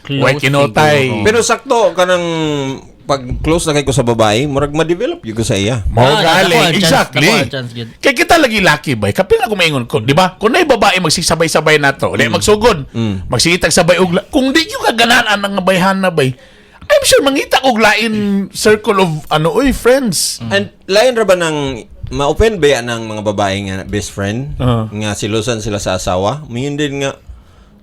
Close Way kinotay. siguro. Pero sakto kanang pag close na kay ko sa babae, murag ma-develop gyud ko sa iya. Mao Ah, gali, dako ang chance, exactly. dako ang chance, gid. Kay kita lagi laki bay, kapil na kumaingon ko, di ba? Kung naay babae magsisabay-sabay na to, mm, magsugod, magsigitag sabay og kung di nyo kaganahan ang bayhan na bay, I'm sure mangita og lain circle of ano oy friends. And lain ra ba ng ma-open ba yan ng mga babae nga best friend nga silusan sila sa asawa? Mayon din nga,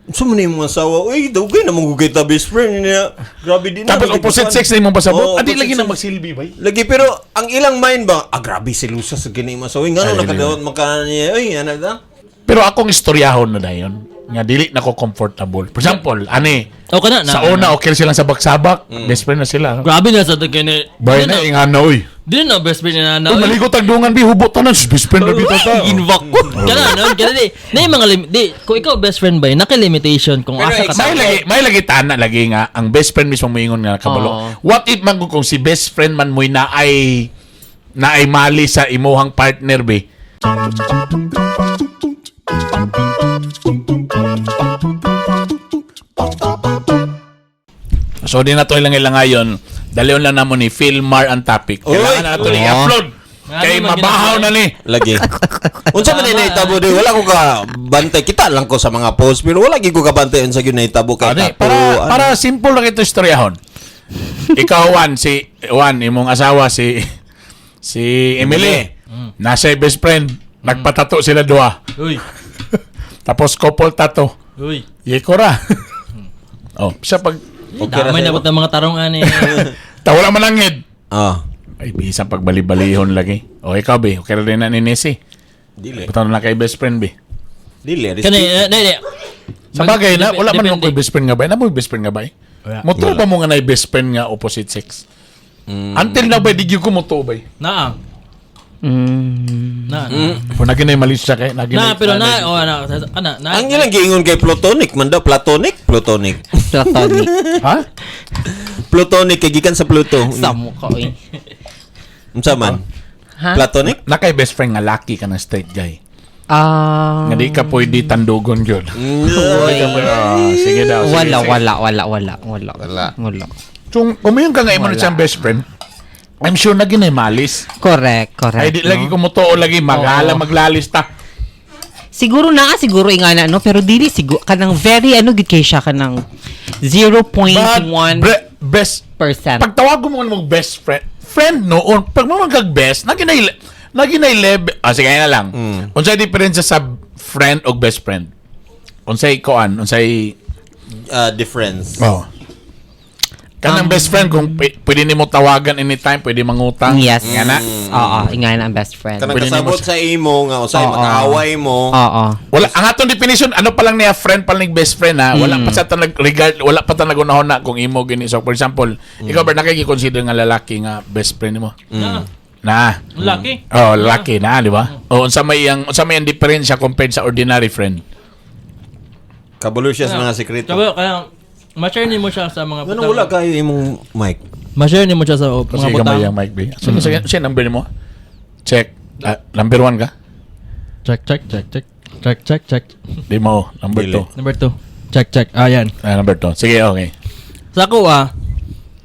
"Unsa man imong asawa? Uy, dugay na mong gugay ta best friend niya. Grabe din na." Tapos opposite sex na imong pasabot, Oo, adi opposite lagi na sex. magsilbi bay. Lagi, pero ang ilang mind ba, ah, grabe silusa sa gini imong asawa. Ngano Ay, nakadawat maka niya? Uy, ano ta? Pero akong istoryahon na dayon nga dili na ko comfortable. For example, ani O kana na. sa una okay silang sabak-sabak, best friend na sila. Grabe na sa to kini. Bay na ingana oy. Dili na best friend na na. Uy, maligo tagdungan bi hubot tanan best friend na bitaw ta. Invoke ko. Kana no, kana di. Na yung mga di kung ikaw best friend ba, naka limitation kung Pero asa ka. May lagi tana lagi nga ang best friend mismo moingon nga kabalo. Oo. What if man kung si best friend man mo'y naay mali sa imuhang partner be? So di na to ilang ilang ngayon. Dalion lang namo ni Philmar ang topic. Kailangan na nato ni i-upload. Kay Ano man mabahaw na ni. Lagi. Unsa man ni nahitabo di wala ko ka bantay, kita lang ko sa mga post pero wala gyud ko ka bantay unsa gyud nahitabo kay Ano, tattoo, para ano. para simple lang ito istoryahon. Ikaw Juan, si Juan imong asawa si si Emily. Nasa best friend, nagpatato sila duha. Uy. Tapos couple tattoo. Uy. Yeko ra. Oh, siya pag Okay ra Damay sa na imo. ba mga tarong ani. tawala man ang head. Ah. Ay, bisan pagbali-balihon lagi. O ikaw be, okay ra din na ni Nessie. Dili. Butang na kay best friend be. Dili. Kani eh, di. Sa bagay na wala man Depende. ko best friend nga ba? Na mo best friend nga ba? Wala. Moto ba mo nga na best friend nga opposite sex? Until now ba di gyud ko moto ba? Naa. Na. Kung naging na mali siya kay naging Na pero na oh na kana na. Ang ilang giingon kay platonic man daw, platonic, platonic. Platonic. Ha? Plutonic kay gikan sa Pluto. Sa mukha oy. Unsa man? Ha? Platonic? Na kay best friend nga laki ka ng straight guy. Ah. Nga di ka pwede tandugon gyud. Uy. Ah, sige daw. Sige, Wala, sige. wala, wala, wala, wala. Wala. Wala. So, kumayon ka nga imo na Wala. siyang best friend, I'm sure naging na malis. Correct, correct. Ay, di no? lagi kumutuo lagi, magala, Oo. maglalis ta. Siguro na, siguro ingana no, pero dili siguro kanang very ano gid kay siya kanang 0.1% But, best, pagtawag mo mong best friend, friend noon, pag mo kag best, naging na level, ah, sige na lang. Unsay diferensya sa friend o best friend? Unsay koan, unsay Difference. Oh. Kanang best friend kung pwede nimo tawagan anytime, pwede mangutang. Yes. Nga na. Oo, ingana ang best friend. Kanang Pwede nimo kasabot sa imo nga usay makaaway mo. Oo. Wala ang atong definition, ano pa lang niya friend pa lang best friend ha. Wala pa sa tanag regard, wala pa tanag unahon na kung imo gini. So for example, ikaw ba nakiki-consider nga lalaki nga best friend nimo? Na. Na. Laki. Oh, lalaki na, di ba? Oh, unsa may ang diferensya compared sa ordinary friend? Kabalo siya sa mga sekreto. Kaya kaya ma-share nimo siya sa mga Ngano wala kayo imong mic? Ma-share nimo siya sa Kasi mga gamay butang. ang mic, B. So, sige, sige, number nimo. Check. Ah, number 1 ka? Check check check check. Check check check. Di mo, number Dili. 2. Number 2. Check check. Ayan. Ah, number 2. Sige, okay. Sa ako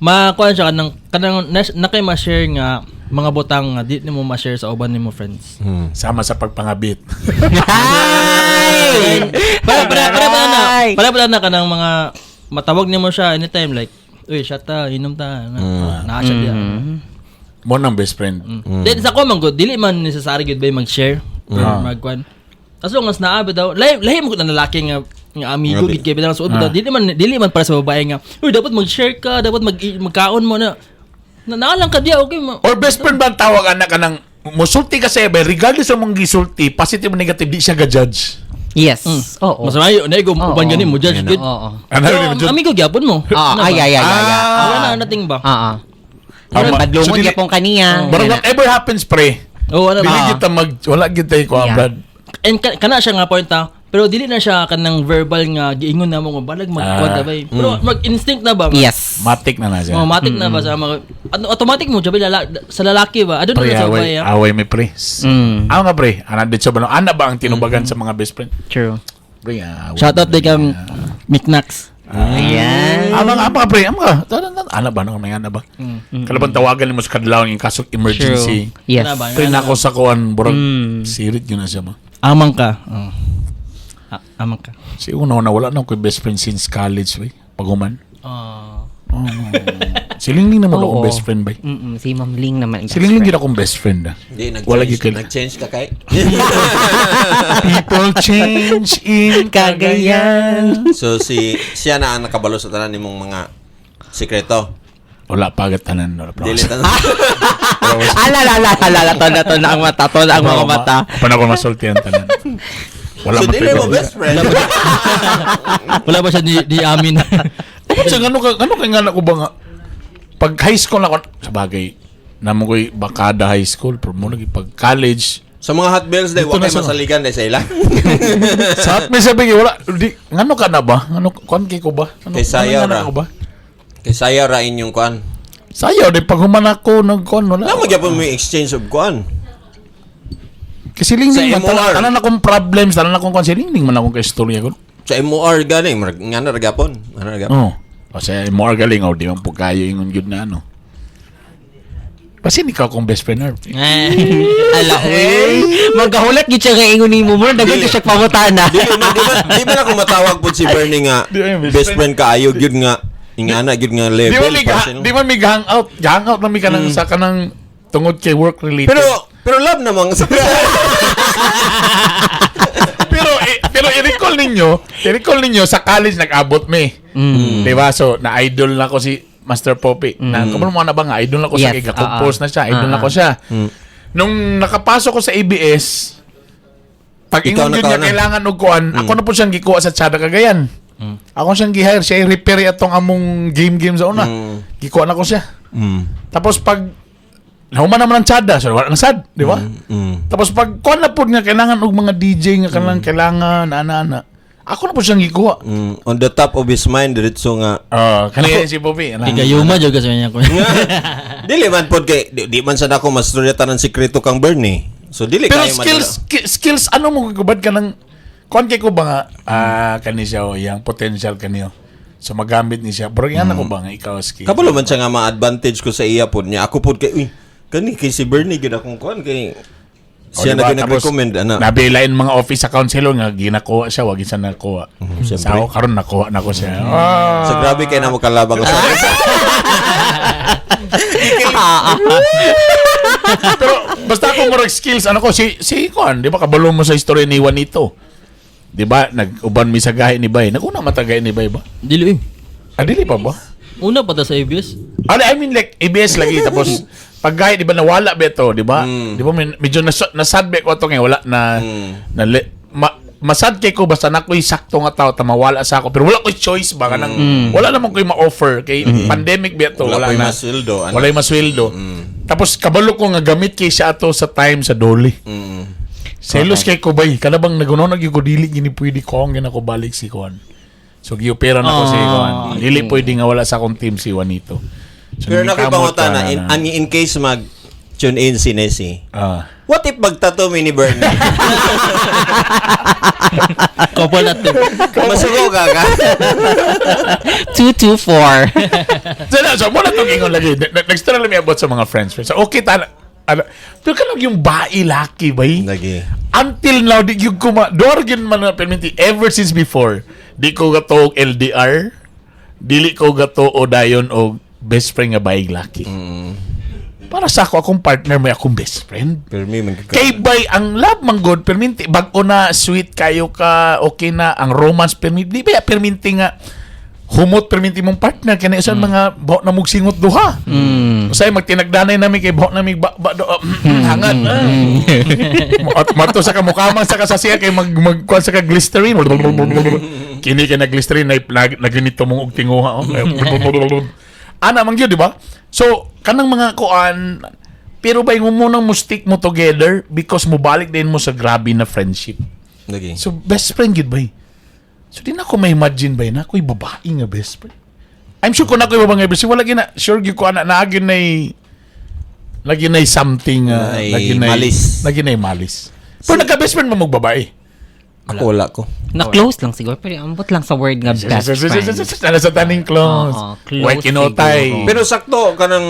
makuha siya kanang kanang na kay ma-share nga mga butang nga di nimo ma-share sa uban nimo friends. Sama sa pagpangabit. Hi! Para para para para na. Ay! Para para na kanang mga matawag nimo siya anytime like uy shot ta, inom ta na, naa siya diya. Mo nang best friend. Then sa ako man gud dili man necessary gud ba yung mag-share or magkuan. As long as naa ba daw, lahi lahi mo gud na lalaki nga nga amigo Grabe. gid kay bitaw suod bitaw dili man para sa babae nga uy dapat mag-share ka, dapat magkaon mo na na naa lang ka diya okay ma. Or best friend ba ang tawag anak ka ng musulti ka sa iba, regardless sa mong gisulti, positive o negative, di siya ga-judge. Yes. Oo. Mas maayo na ikaw uban gani mo judge gud. Oo. Ano Pero, yun, judge? amigo gyapon mo. Ah, Ano ba? ay ay ay ay. Ah. Wala na nating ba? Oo. Tama. Padlungon So, dili- gyapon kaniya. But whatever happens, pre, Oo, ano dili ba? kita mag, wala kita ikaw, Yeah. Brad. And kana siya nga point ha. Pero dili na siya kanang verbal nga giingon na mo nga balag magkuan ta ba eh. Pero mag-instinct na ba? Yes. Matik na na siya. Oh, matik na ba sa mga ano, automatic mo jabi lala, sa lalaki ba? Ano Pre, na sa away, babae? Ah. away may pre. Ano nga pre? Ana dito ba no? Ana ba ang tinubagan sa mga best friend? True. Pre, away. Shout out di kang Miknaks. Ayan. Ama nga, ama pre, ama ka. Ana ba no, may ana ba? Kalaban tawagan nimo sa kadlawon in kaso emergency. True. Yes. Ana ba? Pre nako sa kuan burag sirit yun na siya ba. Amang ka. Oh. Amang ka. Si una na wala na ako'y best friend since college bay. Paguman. Oh. Si Lingling naman akong Oo. best friend bay. Si Ma'am Ling naman. Si Lingling gid akong best friend ah. Di, Wala nag-change, gyud kay nag-change ka kay. People change in Cagayan. So si siya na ang nakabalo sa tanan nimong mga sikreto. Wala pa agad tanan. Wala pa. Dili tanan. Ala, ala, ala, ala, ala, to na ang mata, to na ang mga mata. Pa na ako masulti ang tanan. Wala So man dili tayo. mo best friend. Wala ba siya di amin? Tapos sa ano ka nga ko ba nga pag high school ako sa bagay namo ko'y bakada high school pero mo lagi pag college Sa mga hot bills day, Dito wa na kay masaligan day sa ila. sa at may sabi wala di ngano ka na ba ngano kuan kay ko ba ano, Kay sayaw ngano ra. ko ba Kay sayaw ra inyong kuan. sayaw di pag human ako nagkuan wala. Na magyapon mo yung exchange of kuan. Kasi Lingling Sa man tanan, MOR. tanan akong problems, tanan akong kuan si Lingling man akong kay istorya ko. Sa MOR gani, murag nga na ra gyapon. Nga na ra gyapon. Oo. Kasi more galing oh, di man po kayo ingon gyud na ano. Basin ikaw akong best friend Herb. Ala, uy. Magahulat gyud siya kay ingon nimo mo, daghan Dili. siya pamutana. Di ba na ako matawag po si Bernie nga Di ba yung best best friend kaayo gyud nga ingana gyud nga Di level ba mig, pa siya, no? di ba mig hangout, hangout na mi kanang sa kanang tungod kay work related. Pero pero love namang sa pero i-recall ninyo sa college nag-abot mi. Di ba? So na-idol na ko si Master Poppy. Na kabalo mo na ba nga idol na ko siya Yes, kay compose oo. na siya, idol na ko siya. Nung nakapasok ko sa ABS, pag Ikaw ingon na yun ka niya na. kailangan og kuan, ako na po siyang gikuha sa Chada Cagayan. Ako siyang gi-hire, siya i-repair atong among game game sa una. Gikuha na ko siya. Tapos pag nahuman naman ang Chada, so wala na sad, di ba? Tapos pag kuan na po nga kailangan og mga DJ nga kanang kailangan ana ana. Ako na po siyang gikuha. On the top of his mind diretso nga. Ah, kanina si Bobby. Ana. Gayuma jud kasi niya ko. Dili man pod kay di man sad ako mastorya tanan sikreto kang Bernie. So dili Pero kayo skills skills ano mo gubad ka ng kuan kay ko ba nga kani siya oh, yang potential kaniyo. So magamit ni siya. Pero yan ako ba nga ikaw skill. Kabalo man siya nga ma-advantage ko sa iya pod niya. Ako pod kay uy kani kay si Bernie gyud akong kuan kay O, siya diba? na nag-recommend ana. Nabilain mga office account sila nga ginakuha siya, wag siya nakuha. Siyempre. Sa ako karon nakuha na ko siya. Ah. So grabe kay namo kalabang sa Pero basta ako murag skills ano ko si si kuan, di ba kabalo mo sa istorya ni Juanito. Di ba nag-uban mi sa gahi ni Bay. Naguna matagay ni Bay ba? Dili eh. Ah, dili pa ba? Una pa ta sa ABS. Ano, I mean like ABS lagi tapos pag gahi di ba nawala ba ito, di ba? Di ba medyo nasad ba ko ato nga wala na na masad kay ko basta na ko'y sakto nga tao ta mawala sa ako pero wala ko'y choice ba kanang wala naman ko'y ma-offer kay pandemic ba ito Wala wala, ko'y na masweldo, ano? wala'y masweldo. Tapos kabalo ko nga gamit kay siya ato sa time sa doli. Selos kay ko bay kada bang naguno nagyud ko dili gini pwede ko ang ginako balik si Juan. So giopera na ko si Juan. Dili pwede nga wala sa akong team si Juanito. So, Pero nangingkamot nakipangutan ka na in case mag tune in si Nessie. What if magtato mi ni Bernie? Couple natin. Masugo ka ka? 224. So, na, so muna itong ingon lagi. Next na lang may about sa mga friends. So, okay, tana. Ano, pero kanang yung bae laki ba eh? Lagi. Until now, di yung kuma, door yun man na perminti, ever since before, di ko gato og LDR, dili ko gato o dayon og best friend nga bae laki. Para sa ako, akong partner may akong best friend. Permi man ka. Kay bay ang love man god perminti bag-o na sweet kayo ka okay na ang romance perminti di ba perminti nga humot perminti mong partner kani usan mga baho na mugsingot duha. Usay magtinagdanay nami kay baho na mig ba, ba, do, hangad. At mato sa kamukamang sa kasasiya kay mag magkuan sa ka glycerin. Kini kay na glycerin na naginito mong og tinguha. Oh. Ana man gyud di ba? So kanang mga kuan pero ba yung munang mo stick mo together because mobalik din mo sa grabe na friendship. Lagi. So best friend gyud bay. So di na ako ma-imagine bay na ako'y babae nga best friend. I'm sure kung ako'y babae nga best friend, wala gina, sure gyud ko ana na gyud nay lagi nay something Nay lagi nay malis. Lagi nay malis. Pero nagka best friend mo mag babae. Ako wala ko. Na close lang siguro, pero ambot lang sa word nga best friend. Ano sa taning close? Oo, close Why kinotay? siguro. Pero sakto kanang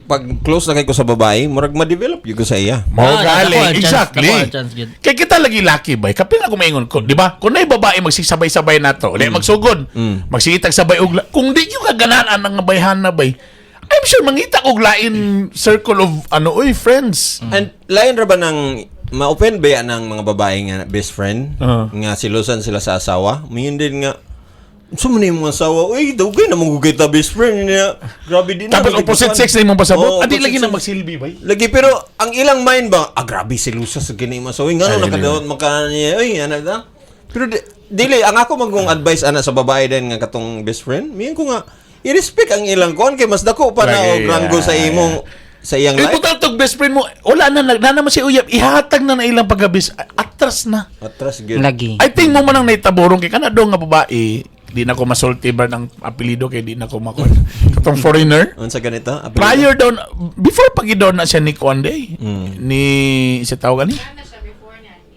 pag close na kay ko sa babae, murag ma-develop gyud ko sa iya. Mao Ah, gali, dako ang chance, exactly. dako ang chance, gid. Kay kita lagi laki bay, kapil na kumaingon ko, di ba? Kung naay babae magsisabay-sabay na to, mm. Magsugod, magsigitag sabay og kung di yung kaganahan ang bayhan na bay, I'm sure mangita og lain circle of ano oy friends. And lain ra ba ng ma-open ba yan ng mga babae nga best friend nga silusan sila sa asawa? Mayon din nga unsa man yung mga asawa? Uy, dugay na mong kita best friend niya. Grabe din na. Tapos opposite sex na imong pasabot, Oo, adi opposite lagi na sex. magsilbi bay. Lagi pero ang ilang mind ba, ah grabe silusa sa gini mo asawa. Ngano Ay, nakadawat maka niya. Uy, ano ta? Pero dili ang ako magong advice ana sa babae din nga katong best friend. Miyan ko nga i-respect ang ilang kuan kay mas dako pa na Lagi, og ranggo sa yeah, imong sa iyang Eh, life. butang tog best friend mo, wala na, na naman si Uyab, ihatag na na ilang pagkabis, atras na. Atras gyud. Lagi. I think mo man ang naitaborong kay kana daw nga babae, di na ko masulti ba ng apelido kay di na ko makon. Katong foreigner. Unsa ganito? Apelido? Prior daw, before pag daw na siya ni Kwande, ni sa tawag ani?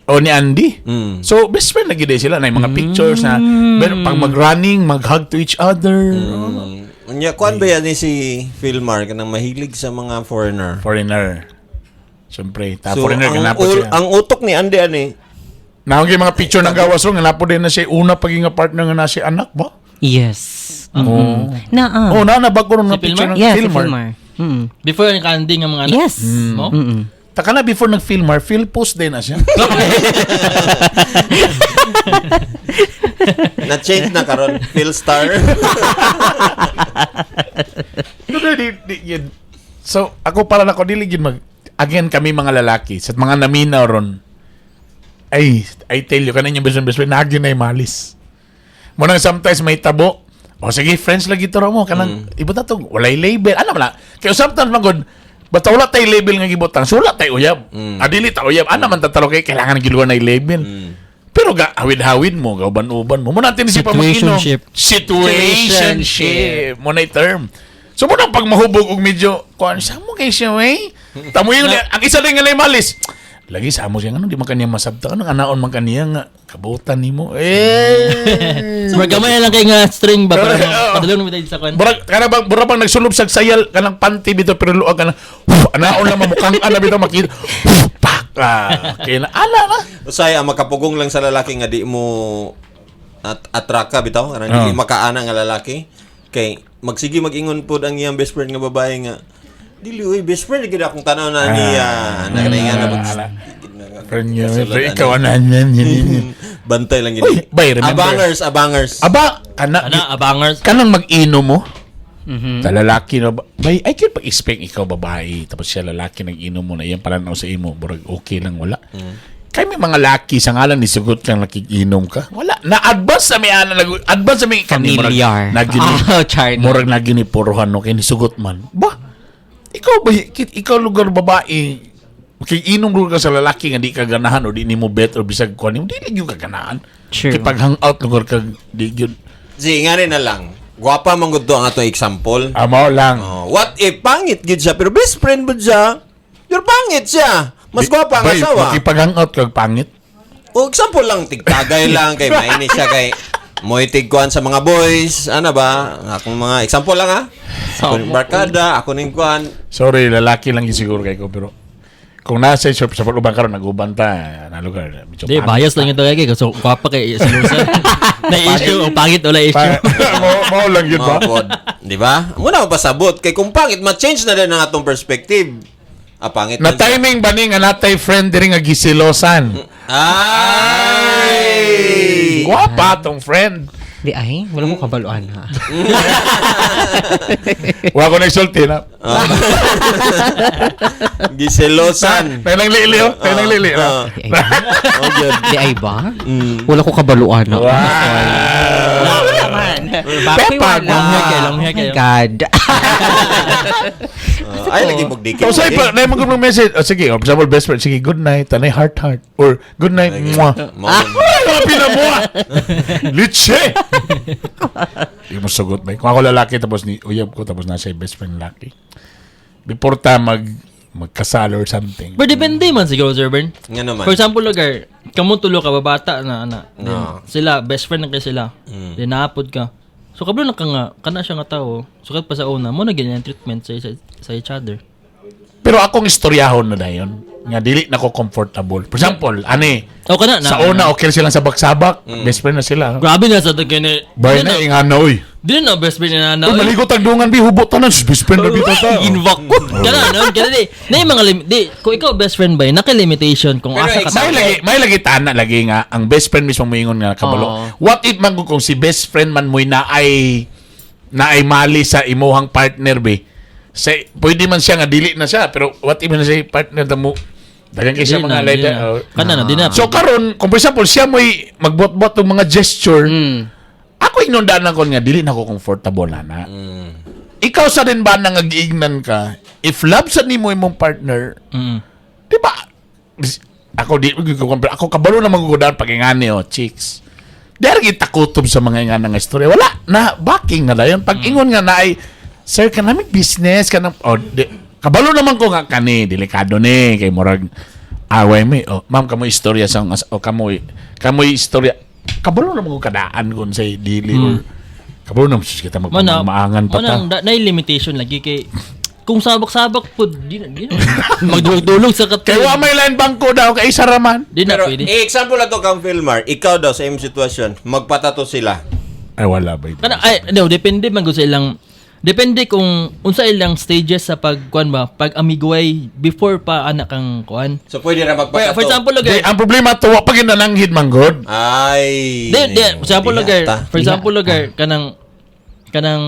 O ni Andy. So best friend lagi din sila na yung mga pictures na pero pag mag-running, mag-hug to each other. Unya kuan ba yan ni si Philmar kanang mahilig sa mga foreigner? Foreigner. Siyempre, ta So, foreigner ang, ganapo siya. ang utok ni Andy ani Naong kay mga picture ng gawas ro, ganapo din na siya una paging nga partner nga na si anak ba? Yes. Oh. Na ah. Oh, na na bago ron Si nga picture Philmar? ng Yes, si Philmar. Philmar. Mm. Before ni Candy nga mga anak. Yes. Mo? Mm-mm. Taka na before nag-Philmar, Phil post din na siya. na change na karon Phil Star. No, di, yun. So, ako para na ko, dili yun mag... Again, kami mga lalaki, sa mga naminaw ron, ay, I tell you, kanin yung best friend, best friend, nagin na yung malis. Munang sometimes may tabo, o sige, friends lagi to mo, kanang, iba na to, walay label, ano wala. Kaya sometimes man good, basta wala tayo label nga gibutang, so wala tayo uyab. Adili ta uyab, ano man tatalo kay, kailangan giluwa na yung label. Pero ga, hawid-hawid mo, gauban-uban mo. Muna natin si pamagino. Situationship. Situationship. Muna yung term. So muna pag mahubog og medyo, kuan sa mo kay siya, wey. Tamo yun, ang isa rin nga lang malis. Lagi sa mo siya, ano, di man kaniya masabta. Anong anaon man kaniya nga, kabutan nimo. Eh. Murag gamay na lang kay nga string ba para Oo. padulong mo tayo sa kwan. Murag kana bang murag bang nagsulob sa sayal kanang panty bitaw pero luag kanang anaon lang mamukhang ana bitaw makita. Pak. Ah, okay na. Ala na. Usay ang makapugong lang sa lalaki nga di mo at atraka bitaw kanang dili makaana nga lalaki kay magsige mag-ingon pod ang iyang best friend nga babae nga dili uy best friend gid akong tanaw na niya na kanang nga na Ala. Friend niya, pero ikaw ana yan, yan, yan. Bantay lang gid. Uy, bay, remember. Abangers, abangers. Aba, kana Ana abangers. kanang mag-inom mo. Mm-hmm. Lalaki na ba? Bay, I can pag-expect ikaw babae tapos siya lalaki nag-inom mo na iyan pala na sa imo murag okay lang wala. Kay may mga laki sa ngalan ni sugot kang nakikinom ka. Wala. Na-advance sa may ana nag advance sa may kani, murag Familiar. Nagini, Ah, char. murag nagini puruhan no kay ni sugot man. Ba? Ikaw ba ikaw lugar babae makikinom lugar ka sa lalaki nga di ka ganahan o di nimo bet or bisag kuan nimo di gyud ka ganahan. True. Kay pag hangout lugar ka di gyud. Sige, nga rin na lang. Gwapa man gud to ang atong example. Amo lang. Oh, what if pangit gid siya pero best friend mo siya? Pero pangit siya. Mas gwapa ang Bay, asawa. Makipag-hangout kag pangit. O example lang tigtagay lang kay mainis siya kay moitig kuan sa mga boys, ano ba? Akong mga example lang ha. Ako ning barkada, ako ning kuan. Sorry, lalaki lang yun siguro kay ko pero kung nasa shop sa uban karon nag-uban ta na lugar. Medyo Di pangit. bias lang ito kay so gwapa kay silusan. Na issue o pangit wala issue. Mao lang yun ba? Mga pod, di ba? Muna mapasabot kay kung pangit ma-change na din ang atong perspective. Ah, pangit Na man siya. timing ba ni nga natay friend diri nga gisilosan? Ay! Gwapa tong friend. Di ay, wala mo kabaluan ha. Wa ko nagsulti na. Giselosan. Tayo nang lili oh. Tayo nang lili. Ah. Di ay ba? Oh, gyud. Di ay ba? Wala ko kabaluan ha. Wow. Wala man. Pepa, Wala. long hair kayo, long hair Oh my kayo. God. Ah, ay lagi magdikit. So, say pa, na mag message. Oh, sige, oh, for example, best friend. Sige, good night. Tanay heart heart. Or good night, mwah. Mo. Ay, mga pinamuha! Litse! Di mo sugot, may. Kung ako lalaki, tapos ni uyab ko, tapos nasa yung best friend lalaki. Before ta mag magkasal or something. Pero depende man siguro, Sir Bern. Nga naman. For example, lugar, kamo tulo ka babata na ana. Then, No. sila best friend na kay sila. Then naapod ka. So kabalo na ka nga kana siya nga tao. Sukat pa sa una mo na ganyan ang treatment sa each other. Pero akong istoryahon na dayon nga dili na ko comfortable. For example, ani O kana na. sa una okay silang sabak-sabak, best friend na sila. Grabe na sa kini. Bay na ingana oy. Dili na best friend na na. Uy, maligo tagdungan bi hubot tanan best friend na bitaw ta. Invoke ko. Kana no, kana di. Na yung mga di kung ikaw best friend ba, naka limitation kung Pero asa ka. May lagi tana lagi nga ang best friend mismo moingon nga kabalo. Oo. What if man kung si best friend man mo'y naay mali sa imuhang partner be. Sa, pwede man siya nga dili na siya pero what if man siya partner da mo dagan kay siya Di mga na, di leda. na. Kana na, di na. So karon kung for example siya mo'y magbuot-buot ng mga gesture, ako inundaan ko nga dili na ako comfortable na na. Ikaw sa din ba na ngagiignan ka? If love sa nimo imong partner, di ba? Ako di ako kabalo na magugudan pag ingani oh, chicks. Dere kita kutob sa mga ingana nga istorya. Wala na backing na dayon. Pag ingon nga na ay sir kanami business kanang oh, di, kabalo naman ko nga kani delikado ni kay murag away mi oh ma'am kamo istorya sa o kamo kamo istorya kabalo naman ko kadaan kun say dili or kabalo naman sus kita Mo na, magmaangan pa mo ta. na, na limitation lagi kay kung sabak-sabak po, di na, di na. Magdulog-dulog sa Kay katil. wa may line bangko daw kay isa raman. Di na Pero pwede. i-example na to kang Philmar, ikaw daw sa imong sitwasyon, magpatato sila. Ay wala ba. Kana ay no, depende man gud sa ilang depende kung unsa ilang stages sa pag kuan ba, pag amiguay before pa anak kang kuan. So pwede ra magpatato. For example, lugar, Di, ang problema to wa pag nananghid man god. Ay. di, di, for example, di lugar, ata. for example, lugar, kanang kanang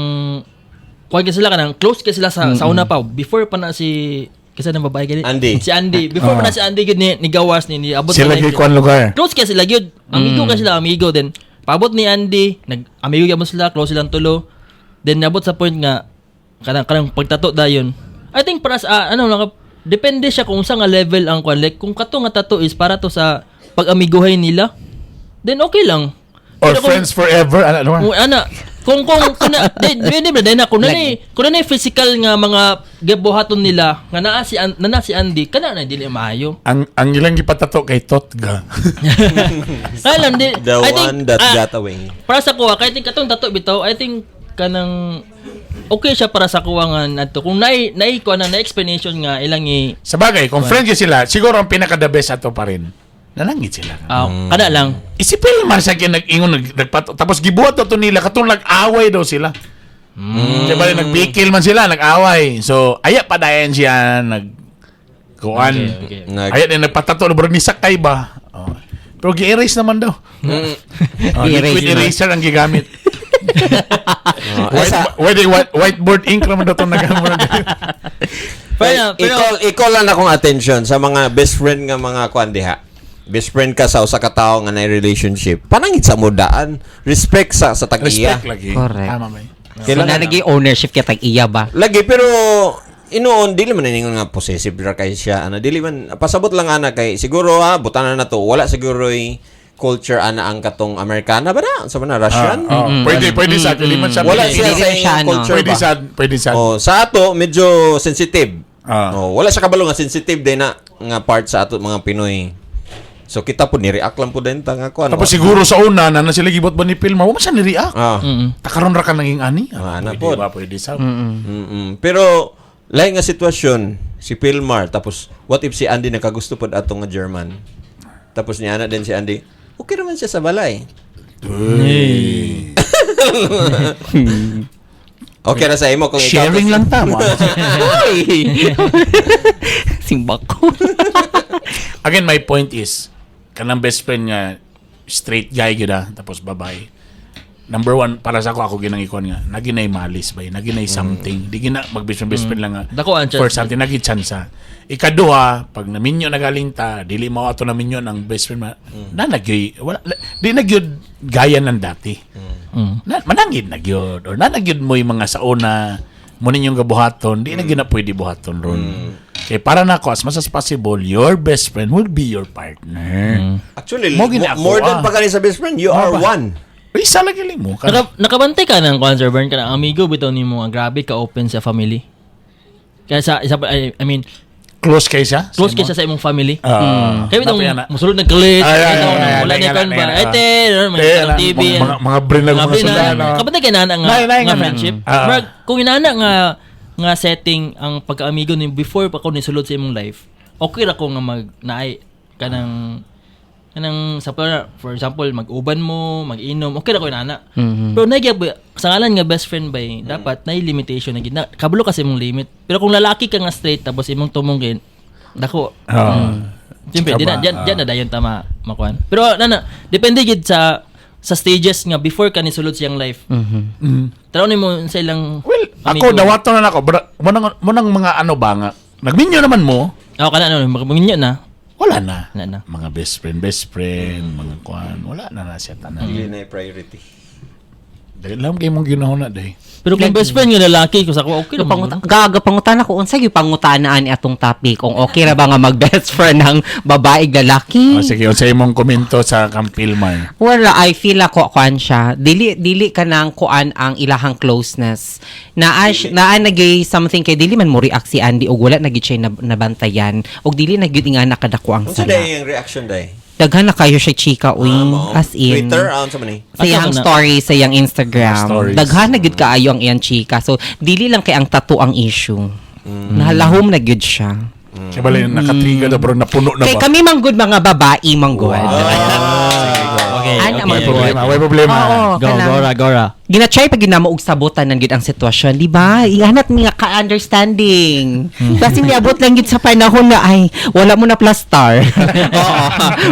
kuan ka sila kanang close ka sila sa una pa before pa na si kasi ng babae gani Andy. si Andy before pa na si Andy gud ni gawas ni abot Sila na kay kuan lugar. close kay sila gyud amigo ka sila amigo then paabot ni Andy nag amigo gyud sila close silang tulo then nabot sa point nga kanang kanang pagtato dayon I think para sa ano naka, depende siya kung sa nga level ang kwan like kung kato nga tato is para to sa pag-amiguhay nila then okay lang. Or Pero friends forever. Ano, ano? kung ana kung kuna di di ba na kung na kung na physical nga mga gibuhaton nila nga naa si na si Andy kana na dili maayo. Ang ilang gipatato kay Totga. Kaya lang di The I think one that ah, got away. para sa kuha kay think katong tato bitaw I think kanang okay siya para sa kuha nga nato kung nai nai kuha na na explanation nga ilang i Sa bagay, kung friends yun sila, siguro ang pinaka the best ato pa rin. Nanangit sila. Kada lang. Isipin man sa kin nag-ingon nagpato tapos gibuhat daw to nila katong nag-away daw sila. Diba, nagpikil man sila, nag-away. So, aya pa dayon siya nag kuan. Okay, okay. Aya din nagpatato bro ni sakay ba. Oh. Pero gi-erase naman daw. Oh, Gi-erase liquid naman. eraser ang gigamit. Oh, ay, Whiteboard ink naman daw itong nagamit. Pero, pero i-call lang akong attention sa mga best friend nga mga kuan diha. Best friend ka sa usa ka tawo nga na relationship. Panangit sa mo daan. Respect sa tag-iya. Respect lagi. Correct. Tama ba? So, Kailangan na naging ownership kay tag iya ba? Lagi pero inoon dili man ningon nga possessive ra kay siya ana dili man pasabot lang ana kay siguro ha butanan na to wala siguro culture ana ang katong Amerikana ba na sa man na Russian. Ah, oh. Pwede sa dili man siya. Wala pwede. siya Dili sa na siya, inyong ano. culture Pwede ba? sa pwede sa. Oh, sa ato medyo sensitive. Oh, wala siya kabalo nga sensitive din na nga part sa ato mga Pinoy. So kita po ni-react lang po din ta nga kuan. Tapos siguro sa una na sila gibot ba ni Pilma, wa man siya ni-react. Takaron ra ka nanging ani. Ah, ana Pwede pod. ba? Pwede sa. Pero lahi nga sitwasyon si Pilmar tapos what if si Andy nakagusto pod ato nga German. Tapos niya ana din si Andy. Okay naman siya sa balay. Okay ra sa imo kung ikaw Sharing lang ta mo. Uy! Simbak ko. Again, my point is, kanang best friend nga straight guy gyud ah, tapos babae. Number one, para sa ako, ako ginang ikon nga, naginay malis ba, naginay something. Di gina, mag best friend, best friend lang nga. Dako ang chance. For something, nagi chance ah. Ikaduha, pag naminyo nagaling ta, dili mao ato naminyo ng best friend, na nagyoy, wala, di nagyod gaya ng dati. Na, manangid na gyud or nanagyod mo yung mga sauna mo ninyong gabuhaton, di na gyud na pwede buhaton ron. Kay para nako as much as possible, your best friend will be your partner. Actually, Mo gina ako, more than ah. pa kani sa best friend, you are ba? one. Uy, isa lagi mo ka. Nakabantay ka ng kuan Sir Bern kana amigo bitaw nimo ang grabe ka open sa family. Kaya sa isa pa- I mean Close kay siya? Close kay siya sa imong family. Ah. Kaya itong Napay ana. musulod nagkalit, Ay, ay, ito, ay, ay, wala ay, na ay, kan ba? ay, ay, Ete, mga Eh, mga TV. mga brain na mga brain na. sudan. Ah. Kapatid kay nana nga, Nay, nay, nga nga na. friendship. Ah. Murag, kung inana nga nga setting ang pagkaamigo ni before pa ko nisulod sa imong life, okay ra ko nga mag naay kanang kanang sa for example mag-uban mo, mag-inom, okay ra ko inana. Pero nagyab sa ngalan nga best friend bay, dapat nay limitation na gid na kabalo kasi imong limit. Pero kung lalaki ka nga straight tapos imong tumungin, dako. Siyempre, Tsaka di na, ba, dyan, dyan na dayon tama makuan. Pero na, depende gid sa stages nga before ka nisulod siyang life. Tanaw nimo sa ilang Well, ako, dawato na nako. Munang mga ano ba nga, nagminyo naman mo, Ako kana ano, magminyo na. wala na. Wala na. Mga best friend, mga kuan, wala na na siya tanan. Dili na yung priority. Dahil lang kay mong ginahon na, day. Pero kung best friend nga lalaki ko sa ako okay naman. Panguta, gaga pangutan ako unsa gyud pangutanaan ni atong topic kung okay ra ba nga mag best friend ang babae ug lalaki. Oh, sige, unsa imong komento sa kang Pilmar? Wala, I feel ako kuan siya. Dili dili kanang kuan ang ilahang closeness. Naa naa nagay something kay dili man mo react si Andy og wala na gyud siya nabantayan og dili na gyud nga nakadako ang Unsa sala. day ang reaction day? Daghan na kayo siya chika uy, Ah, mao. as in. Twitter, ah, unsa man ni? Sa iyang Asa ko na? story, sa iyang Instagram. Stories. Daghan na gyud kaayo ang iyang chika. So dili lang kay ang tattoo ang issue. Nahalahom na gyud siya. Siya bala yung nakatrigger na bro, napuno na Kay ba? kami manggod mga babae manggod. Okay, Ana, okay. May problema, may problema. Oo, Go, kanang- gora, gora. Gina-try pag ginamo og sabutan nan gyud ang sitwasyon, di ba? Ihanat nga ka-understanding. Kasi niabot lang gyud sa panahon na ay wala mo na plastar. Oo.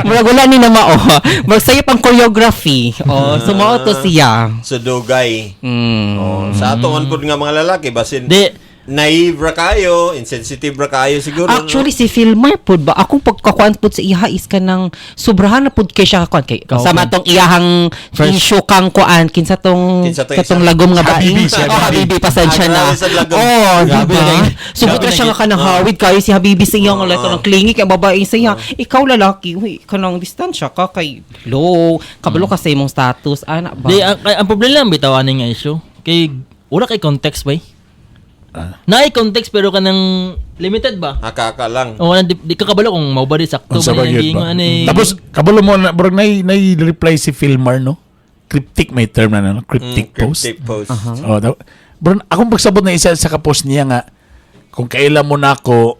Murag wala ni na mao. Murag sayo pang choreography. Oh, so mao to siya. Sa dugay. Oh, sa ato man pud nga mga lalaki basin Di, naive ra kayo, insensitive ra kayo siguro. Actually si Philmar pud ba akong pagkakuan pud sa iha is kanang sobrahan na pud kay siya kakuan kay Kauban. sama tong iyahang issue kang kuan kinsa tong Kinsa tong katong isa? lagom nga bae. Habibi siya, Oh, Habibi. Habibi pasensya Ah, na. grabe sa lagom. Oh, Grabe diba? na Sugot grabe na na siya nga gid. kanang hawid kayo si Habibi sa iyang leto ng clingy kay babae sa iya. Ikaw lalaki, uy, kanang distansya ka kay low, kabalo ka sa imong status ana ba? di ang problema lang bitaw ani nga issue. Kay wala kay context bay. Ah. Naay context pero kanang limited ba? Hakaka lang. O wala di, di ka kabalo kung mao ba di sakto Unsa ba ba ni gyud ba? ang ani. Tapos kabalo mo na bro nay reply si Philmar no. Cryptic may term na no, cryptic post. Cryptic post. Oh, bro, akong pagsabot na isa sa ka-post niya nga kung kailan mo na ako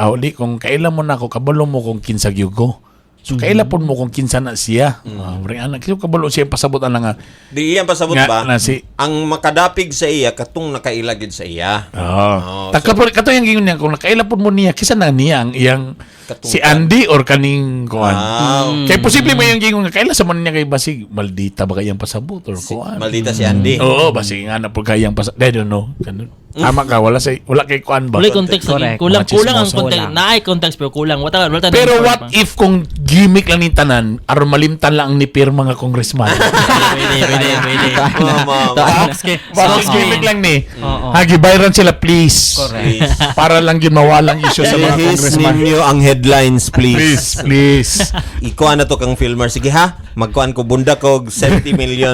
uli, kung kailan mo na ako kabalo mo kung kinsa gyud ko. So kaila pud mo kung kinsa na siya. Ah, bro, anak kaya kabalo siya pasabot ana nga. Di iyang pasabot Nga, ba? na si- Ang makadapig sa iya katong nakaila gid sa iya. Oh. Oh, Taka po kato yung gingon niya kung nakaila pud mo niya kinsa na niya ang iyang Katungkan. si Andy or kaning kuan. Ah, Kay posible mo yung gingon nga kaila sa man niya kay basig maldita ba kayang pasabot or kuan. maldita si Andy. Oo, basig nga na po kayang pasabot. I don't know. Ganun. Tama ka, wala kay kuan ba. Wala context Correct. lagi. Kulang Mga kulang ang chismoso. context. Kulang. Naay context pero kulang. Wala wala Pero what if kung gimmick lang ni tanan, aron malimtan lang ang ni pirma nga congressman. Pwede, pwede, pwede. Oh, ma'am. Bakit gimmick lang ni? Oo. Ha, gibayran sila please. Correct. Please. Para lang yun mawalang issue sa mga Lihis congressman. ninyo ang headlines, Please, please. please. Ikuan na to kang filmer. Sige ha, magkuan ko bunda ko og 70 million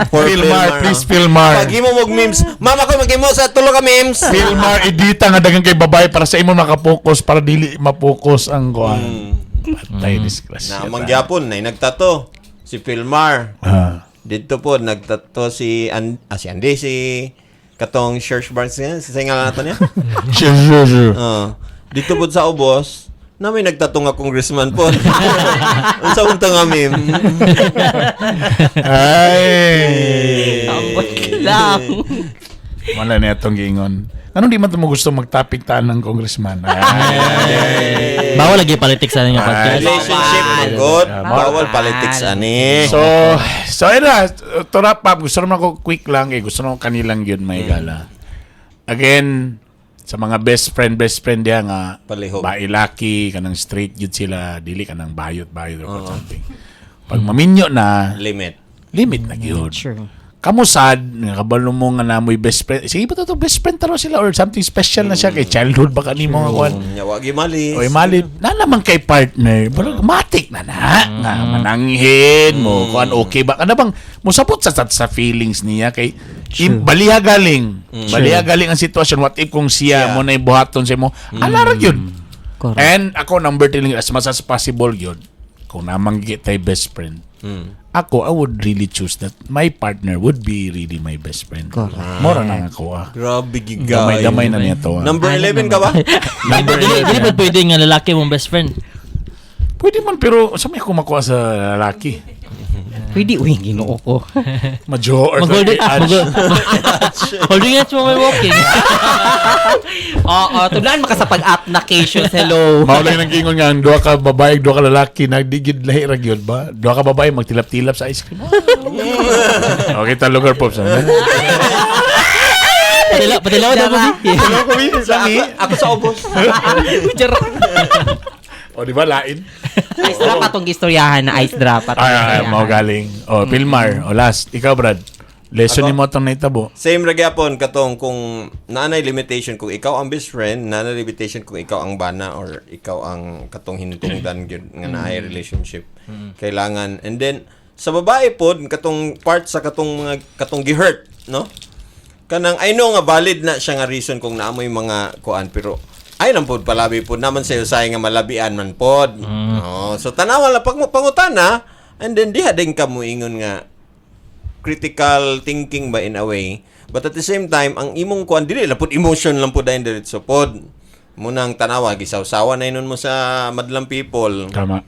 for Filmar, please, Filmar. Pag imo mog memes, mama ko maghimo sa tulo ka memes. Filmar, edita nga dagang kay babae para sa imo makapokus, para dili mapokus ang kuan. Patay disgrasya. Na mangyapon nay nagtato si Filmar. Ah. Dito po nagtato si si Andy si katong Church Barnes niya, sa ngalan nato niya. Sure. Dito po sa ubos, na may nagtato nga congressman po. Unsa unta nga meme? Ay. Ambot lang. Wala na itong giingon. Anong di man ito mo gusto magtopic taan ng congressman? Ay. Bawal lagi politics sa nga podcast. Relationship man good. Bawal politics ani. So, ayun na. To wrap up, gusto naman ko quick lang. Eh. Gusto naman kanilang yun, may gala. Again, sa mga best friend diya nga, Palihog. bailaki, kanang straight yun sila, dili kanang bayot-bayot or something. Pag maminyo na, Limit. limit na yun. True. Kamusad, nga kabalo mo nga namoy best friend. Sige ba to best friend taro sila or something special na siya kay childhood baka nimo nga kuan. Nya wa gimalis. Oy mali, na naman kay partner, pero matik na na. Nga mananghin mo, kuan okay ba? Kana bang musabot sa feelings niya kay baliha galing. Baliya galing ang sitwasyon. What if kung siya mo na buhaton sa imo? Ala ra gyud. Correct. And ako number 3 lang, as much as possible yun, kung namang tay best friend, ako, I would really choose that my partner would be really my best friend. Correct. Mora na ako ah. Grabe gigay. Damay-damay na niya to ah. Number Ano 11 ka ba? Number Dili dili 11. pa pwede nga lalaki mong best friend. Pwede man, pero sa may ako makuha sa lalaki? Pwede, uy, ginoo ko. Majo or Mag-holding holding hands mo may walking. Oo, tulaan maka sa pag-up na cases. Hello. Mao lang nang gingon nga ang duha ka babae, duha ka lalaki nagdigid lahi ra gyud ba? Duha ka babae magtilap-tilap sa ice cream. Okay, ta lugar pops. Patila patilaw daw mo. Hello ko bi, Sa, ako sa ubos. Charot. O di ba lain? Ice drop atong gistoryahan na ice drop. Atong Ay, ay, istoryahan. mao galing. O Pilmar, o last, ikaw Brad. Lesson Ako? nimo atong nahitabo. Same ra gyapon katong kung naanay limitation kung ikaw ang best friend, naanay limitation kung ikaw ang bana or ikaw ang katong hinungdan gyud nga naay relationship. Kailangan and then sa babae pod katong part sa katong mga katong gihurt, no? Kanang I know nga valid na siya nga reason kung naamoy mga kuan pero ay lang pod palabi pod naman sa usay nga malabian man pod. Oh, so tanawa lang pag pangutana and then diha din ka moingon nga critical thinking ba in a way. But at the same time, ang imong kuan dili lang pud emotion lang pud dayon diretso pod. Munang tanawa gisawsawa na inon mo sa madlang people. Tama.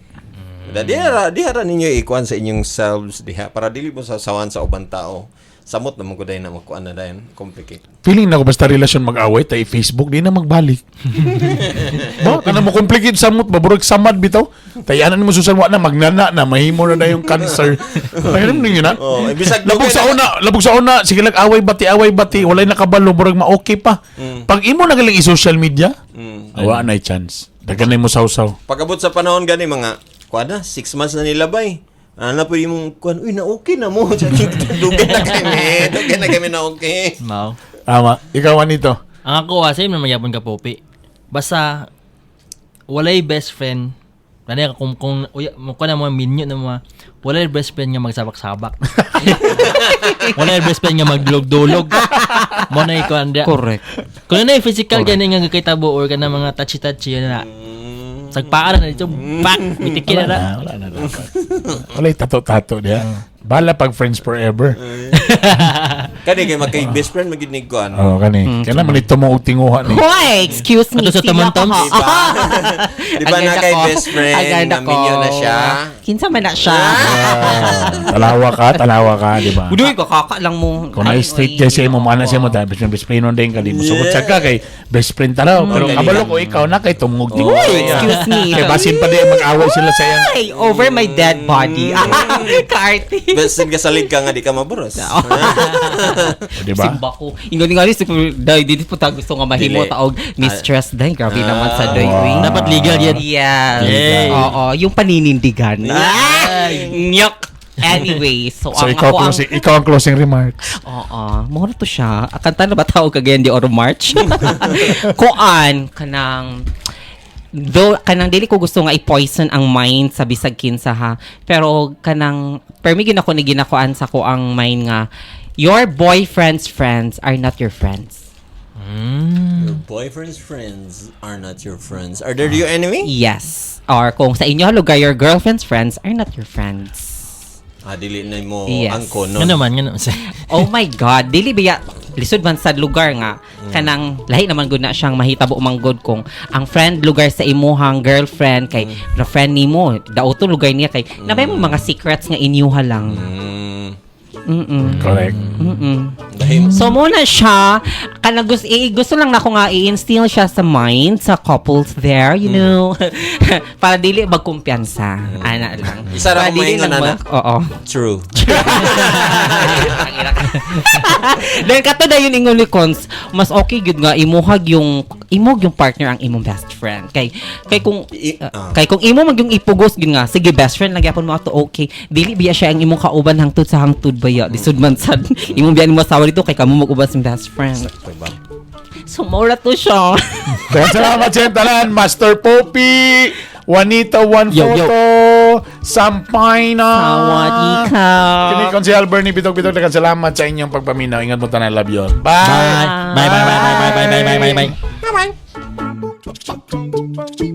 Da diha ra diha ra ninyo ikuan sa inyong selves diha para dili mo sasawan sa ubang tao. Samot naman ko dayon na magkuan na dayon, complicate. Feeling na ko basta relasyon mag-away tay Facebook di na magbalik. Ba kana mo complicate samot ba burag samad bitaw. Tay anan mo susan wa na magnana na mahimo na na yung cancer. Pahiram ninyo na. Oh, bisag Labog sa una, labog sa una, sige lang away bati, away bati, walay nakabalo, murag ma-okay pa. Pag imo na galing i-social media, awa na chance. Dagan na mo sawsaw. Pag-abot sa panahon gani mga kuan na 6 months na nila bay. Ano na po yung kuan, uy na okay na mo. Dugay na kami, dugay na kami na okay. Mao. Tama. Ikaw anito. Ang ako ah, same na magyapon ka Popi. Basta walay best friend. Lani ka kung uya mo ko na mga minyo na mga walay best friend nga magsabak-sabak. Walay best friend nga magdulog-dulog. Mo na ikaw anda. Correct. Kung ano yung physical gani nga kakitabo or kana mga touchy-touchy yun na. Sagpaan na dito, back, mitikin Wala na. na, wala na dapat. Walay tato-tato diya. Bala pag friends forever. Kani kay magkay best friend magid ni kuan. Oh, kani. Kailan man ito mo og tinguha ni. Hoy, excuse me. Ato sa sino Tamantoms? ako? Diba? Di ba Ang na ganda kay ko. best friend Ang ganda na minyo na ko. siya? Kinsa man na siya? Ah, talawa ka, di ba? Uy, kakaka lang mo. Kung na straight kay siya mo mana siya mo dahil best friend best friend nun din ka di mo sugod sa ka kay best friend taraw pero Mm. kabalo ko ikaw na kay tumungog tinguha. Uy, excuse me. Kay basin pa di mag-away sila sa iyang Ay, over my dead body. Kaarte. Best friend ka salig ka nga di ka maburos. Di ba? Simba ko. Ingon nga ni day dili po ta gusto nga mahimo Dili. taog mistress day. Grabe naman sa day. Ah. Uy. Dapat legal yan. Yes. Yay. Oo, yung paninindigan. Ah! Nyok. Anyway, so, So ang ikaw ako ang closing, ikaw ang closing remarks. Oo, mo na to siya. Ah, Kanta na ba tawag kagayan di Oro March? Kuan kanang though kanang dili ko gusto nga i-poison ang mind sa bisag kinsa ha. Pero kanang permi gyud ako ni ginakuan sa ko ang mind nga your boyfriend's friends are not your friends. Your boyfriend's friends are not your friends. Are they your enemy? Yes. Or kung sa inyo lugar your girlfriend's friends are not your friends. Ah, dili na mo Yes. angko no. Nga naman, nga naman. Oh my God, dili biya lisod man sa lugar nga kanang lahi naman gud na siyang mahitabo man gud kung ang friend lugar sa imuhang girlfriend kay na friend nimo dauto lugar niya kay nabay mo mga secrets nga inyuha lang. Correct. Dahil So muna siya kanang gusto, gusto lang nako nga i-instill siya sa mind sa couples there, you know. Para dili magkumpiyansa. Ana lang. Isa ra Para akong dili maingon, lang ana. Oo. True. Then kato na yun ingon ni Cons, mas okay gyud nga imuhag yung imog yung partner ang imong best friend. Kay kay kung kay kung imo mag yung ipugos gyud nga sige best friend lang gyapon mo ato okay. Dili biya siya ang imong kauban hangtod sa hangtod baya. Lisod man sad imong biya nimo asawa dito kay kamo mag-uban sa best friend. Diba? So mora to siya. Kaya salamat sa tanan, Master Poppy, Juanita One Yo, yo. Photo, Sampay na! Sawadee ka. Kini Konsehal Bernie Bitog Bitog, daghang salamat sa inyong pagpaminaw. Ingat mo tanan, love you all. Bye! Bye. Bye bye bye bye bye bye bye bye bye. Bye.